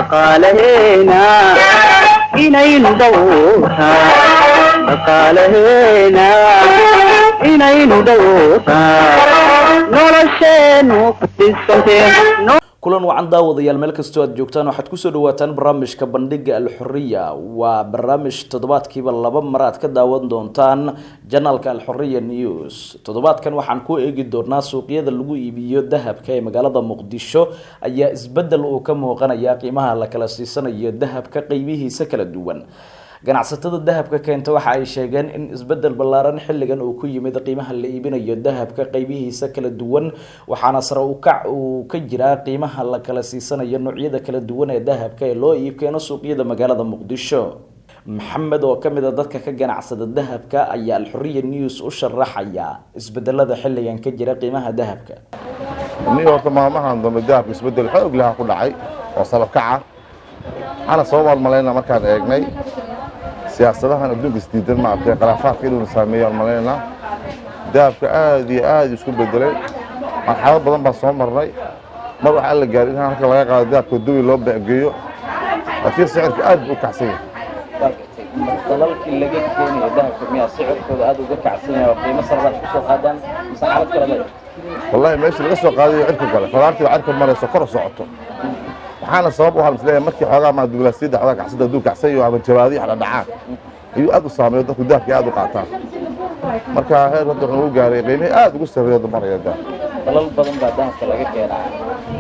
Dhaqaalaheena inaynu dhowrtaa, dhaqaalaheena inaynu dhowrtaa, nolosheenu ku dhisantee. Kulan wacan daawadayaal, meel kastoo aad joogtaan, waxaad kusoo dhawaataan barnaamijka Bandhiga Alxuriya. Waa barnaamij toddobaadkiiba laba mar aad ka daawan doontaan janaalka Alxuriya News. Toddobaadkan waxaan ku eegi doonaa suuqyada lagu iibiyo dahabka ee magaalada Muqdisho ayaa isbedel uu ka muuqanaya qiimaha la kala siisanayo dahabka qeybihiisa kala duwan. Ganacsatada dahabka keenta waxa ay sheegeen in isbedel ballaaran xilligan uu ku yimid qiimaha la iibinayo dahabka qeybihiisa kala duwan, waxaana sare u kac uu ka jiraa qiimaha la kala siisanayo noocyada kala duwan ee dahabka ee loo iibkeeno suuqyada magaalada Muqdisho. Maxamed oo kamid a dadka ka ganacsada dahabka ayaa Alxuriya News u sharaxaya isbedelada xilligan ka jira qiimaha dahabka. Ni horta maalmahan dambe dahabka isbedel xoog laha ku dhacay oo sabab kaca, waxaana sababaan malaynaa markaan eegnay siyaasadahan adduunka isdiidan, maaragtay, khilaafaadka inuuna saameeyo aan malaynaa. Dahabka aad iyo aad isku bedelay, marxalad badan baan soo marnay. Mar waxaa la gaaray in halka laga qaado dahabka Dubai loo beecgeeyo, laakiin sicirka aad buu u kacsan yahay. Dalalkii laga keenayo dahabka miyaa sicirkooda aada uga kacsan yahay oo qiimo sare baad kusoo qaadaan, mise xaalad kale baa jirta? Wallahi meesha laga soo qaadayo cirka gale, falaartii baa cirka marayso, kor u socoto. Waxaana sabab u ahaa misleeyahay markii xoogaa maa diblomaasiyadda xoogaa kacsada, hadduu kacsan yaho ama jawaadiyo wax dhadhacaan ayuu aad u saameeyo, dadku dahabkii aad u qaataan. Marka heer hadda wuxuu gaaray qiimihii aad ugu sarreeya maraya dahabka. Dalal badan baa dahabka laga keenaa,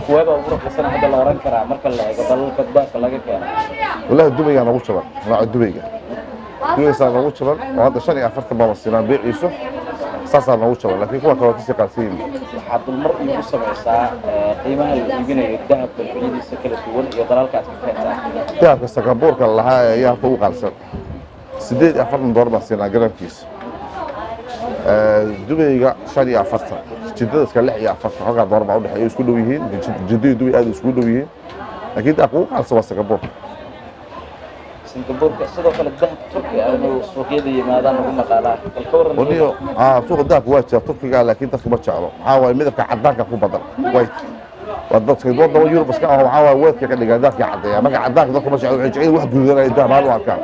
kuweebaa ugu raqiisan hadda la oran karaa marka la eego dalalka dahabka laga keenaa? Wallahi Dubaygaa noogu jaban, nooca Dubayga, Dubaygaasaa noogu jaban oo hadda 45 baa la siinaa beeciisu, saasaa noogu jaban, laakiin kuwa kale waa kasii qaadsan yihiin. Waxaad dulmar iigu samaysaa qiimaha la iibinayo dahabka noocyadiisa kala duwan iyo dalalka aad ka keentaa. Dahabka Sangabuurka lahaa ayaa halka ugu qaalisan, $48 baan siinaa garamkiisa. Dubayga 45, Jidada iska 46, xoogaa doolar baa udhexeeya, isku dhow yihiin. Jidda iyo Dubay aad iskugu dhow yihiin, laakiin dahabka ugu qaalisan waa Sangabuurka. Singabuurka sidoo kale dahab Turki ah inuu suuqyada yimaadaan lagu maqaalaa, bal ka warran? Waniyo suuqa dahabka waa jira Turkiga, laakiin dadku ma jeclo. Maxaa waaye? Midabka cadaanka ku badan, white waa dadka wadama Yurub iska ah. Waxaa waaye weedka ka dhigaa dahabkii caddeeya. Marka cadaanka dadku ma jeclo, waxay jecel wax guduudanaya dahab ahaan u arkaan.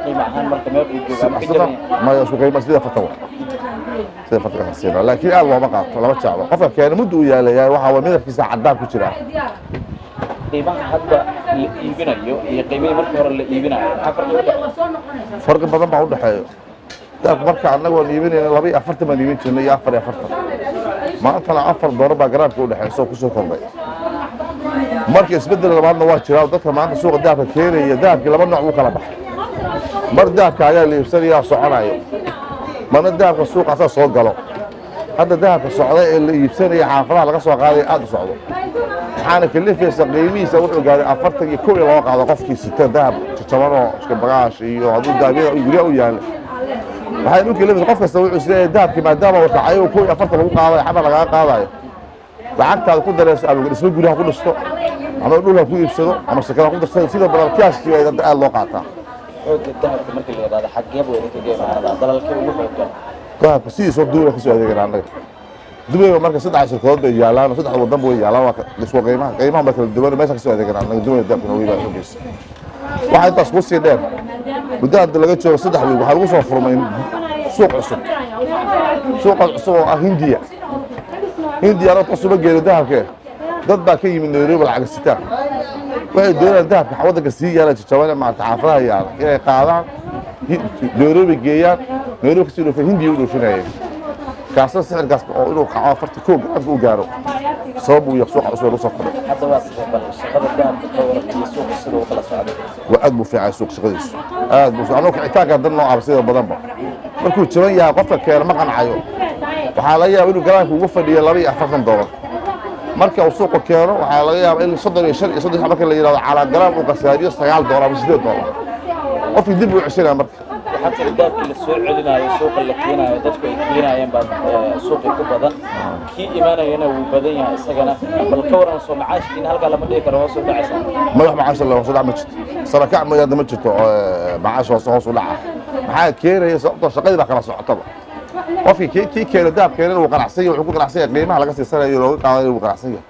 Qiimo ahaan marka meel uu joogaa ma ka jaban yahay? Maya, isku qiimo 48 wa, 48 ka siinaa, laakiin aad looma qaato, lama jeclo. Qofka keena muddo u yaalayaa, waxaa waa midabkiisa cadaan ku jira. Qiimaha hadda la iibinayo iyo qiimihii markii hore la iibinayo, maxaa farqi u dhexeeya? Farqi badan baa udhexeeyo. Dahabka marka annaga waan iibinayna 42 baan iibin jirnay iyo 44, maantana $4 baa garaamka udhexeysa oo kusoo kordhay. Marka isbeddel labaadna waa jiraa. Dadka maanta suuqa dahabka keenaya, dahabkii laba nooc buu kala baxay: mar dahabka ayaa la iibsanayaa soconayo, marna dahabka suuqa asaa soo galo. Hadda dahabka socda ee la iibsanaya, xaafadaha laga soo qaadaya, aad u socdo, waxaana kalifaysa qiimihiisa wuxuu gaaray 41 in loo qaado. Qofkii sita dahab jajabanoo iska bagaash iyo hadduu dahabyada guryaha u yaalla, waxay u kalifaysa qof kasta wuxuu isleeyahay dahabkii maadaama uu kacayo 41 lagu qaadayo, xamar lagaga qaadayo, lacagtaada ku dareyso ama dhismo guryaha ku dhisto ama dhul ha ku iibsado ama shirkada ku darsado. Sida badan kaashkii baa hadda aad loo qaataa. Xoogga dahabka marka la yidhahdo, xaggee buu idinkaga imaadaa? Dalalkee ugu xooggan? Dahabka sidiisa hor Dubay kasoo adeegana annaga. Dubayba marka saddex shirkadood bay yaalaan, saddex wadan bay yaalaan, waa isku qiimaha, qiimaha ba kala duwan. Meesha kasoo adeegana annaga Dubay dahabka noogu yimaada xooggiisa. Waxaa intaas ku sii dheer, muddo hadda laga joogo 3 wiig waxaa lagu soo furmay suuq cusub, suuqaas cusub oo ah Hindiya. Hindiya anoo toos uma geeno dahabkee, dad baa ka yimid Nairobi lacag sitaan, waxay doonayaan dahabka waddanka sii yaala jajaban, maarata, xaafadaha yaala inay qaadaan, Nairobi geeyaan, Nairobi kasii dhoofin, Hindiya u dhoofinayeen. Kaasna sicirkaas oo inuu kaco 41 garaamka u gaaro sabab uu yahay suuqa cusub ee lagu soo furay. Hadda waa sidee? Bal shaqada dahabka ka waran iyo suuqa sida uu kala socday? Waa aad buu fiican suuq shaqadiisu, aad buu anuu kicitaanka dan noo aba sida badanba. Markuu jaban yahay qofka keena ma qancayo, waxaa laga yaaba inuu garaamka ugu fadhiyo $42. Marka uu suuqa keeno waxaa laga yaaba in 35 iyo 30 marka la yidhahdo calaa garaam uu khasaariyo $9 ama $8, qofkii dib uu ceshanaya marka. Waxaa tiri dahabkii la soo celinayo, suuqa la keenayo, dadku ay keenayeen baa suuqii ku badan, kii imaanayana wuu badan yahay isagana. Bal ka waran, soo macaashkiina halkaa lama dhihi karo hoos u dhacaysa? Madax macaash la hoos u dhac ma jirto, sarakac mooyaane ma jirto. Macaash hoos hoos u dhaca maxaa keenaya? Sababtoo shaqadii baa kala socotaba. Qofkii kii keeno dahab keenana wuu qanacsan yahay, wuxuu ku qanacsan yahay qiimaha laga siisanayo looga qaadanayo, wuu qanacsan yahay.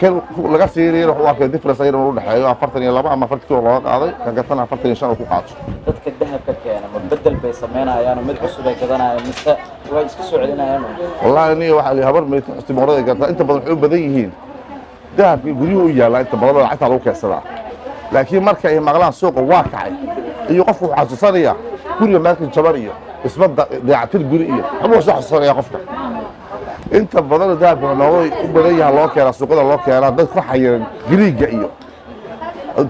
Kan laga siinayo wuxuu arkay difference ayadana u dhexeeyo 42 ama 41 looga qaaday, kan gatana 45 uu ku qaato. Dadka dahabka keena ma bedel bay sameynayaan oo mid cusub ay gadanayaan, mise way iska soo celinayaan? Wallahi niyo, waxaa la habar meydka xustimoorada gartaa. Inta badan waxay u badan yihiin dahabkii guryuhu u yaallaa, inta badan oo lacagta lagu keensadaa. Laakiin marka ay maqlaan suuqa waa kacay iyo qofku wuxuu xasuusanaya guriga meelka jaban iyo dhisma, dayactir guri iyo waxbuu soo xasuusanaya qofka. Inta badan dahabka wuxuu nooga u badan yahay loo keenaa suuqada, loo keenaa dad ku xayiran Giriigga iyo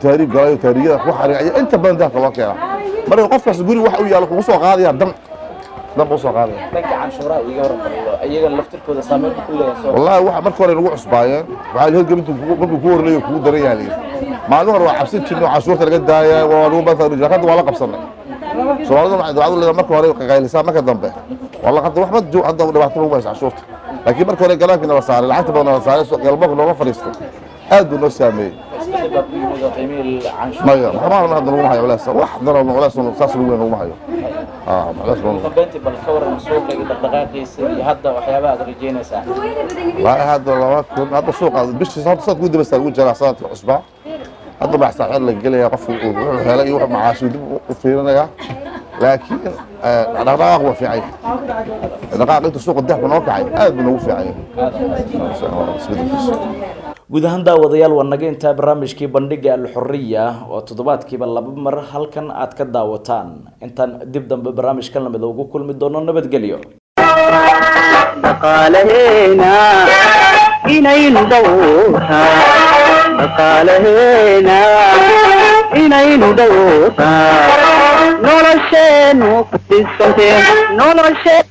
taariib galay, taariigyada ku xayiran ayaa inta badan dahabka loo keenaa. Marka qofkaas guriga wax u yaalo kugu soo qaadaya, dan dan buu soo qaadaya. Dhanka canshuuraha iiga waran bal, iyaga laftirkooda saameyn ku leeyahay soo? Wallahi waxa marka hore nagu cusbaayeen waxaa la hirgelintu markuu ku horleeyo kugu daran yahay layidhi. Maalin hore waa cabsan jirnay oo canshuurta laga daaya waa lagu baa, hadda waa la qabsanay. Soomaalida waxay dacwadu leedahay marka hore qaylisaa, marka dambe waa la hadda waxba hadda dhibaato lagu haysa canshuurta. Laakiin marka hore galaankiina la saaray, lacagta badan la saaray, galmoka nooga fadhiistay, aad buu noo saameeyey. Isbedel baa ku yimid oo qiimihii canshuur? Maya, waxba hadda laguma hayo culays, wax daran culays saas lagu weyn laguma hayo, culays badan. Dambeyntii bal ka waran suuqa iyo dhaqdhaqaaqiisa iyo hadda waxyaabaha aad rajeynaysaa? Wallaahi hadda 2000 hadda suuqa bishii horta sanadka ugu dambaysa lagu jiraa, sanadka cusbaa hadda baxsaaxeed la gelaya. Qofku wuxuu helay iyo wuxuu macaashiyo dib u fiirinayaa, laakiin dhaqdhaqaaq waa fiican yahay. Dhaqdhaqaaq inta suuqa dahabka noo kacay aad buu noogu fiican yahay isbedelkiisa. Guud ahaan daawadayaal, waa naga intaa barnaamijkii Bandhiga Alxuriya oo toddobaadkiiba laba mar halkan aad ka daawataan. Intaan dib dambe barnaamijkan lamid ugu kulmi doono, nabadgelyo. Dhaqaalaheena inaynu dhowrtaa, dhaqaalaheena inaynu dhowrtaa, nolosheenu ku dhisantee noloshee.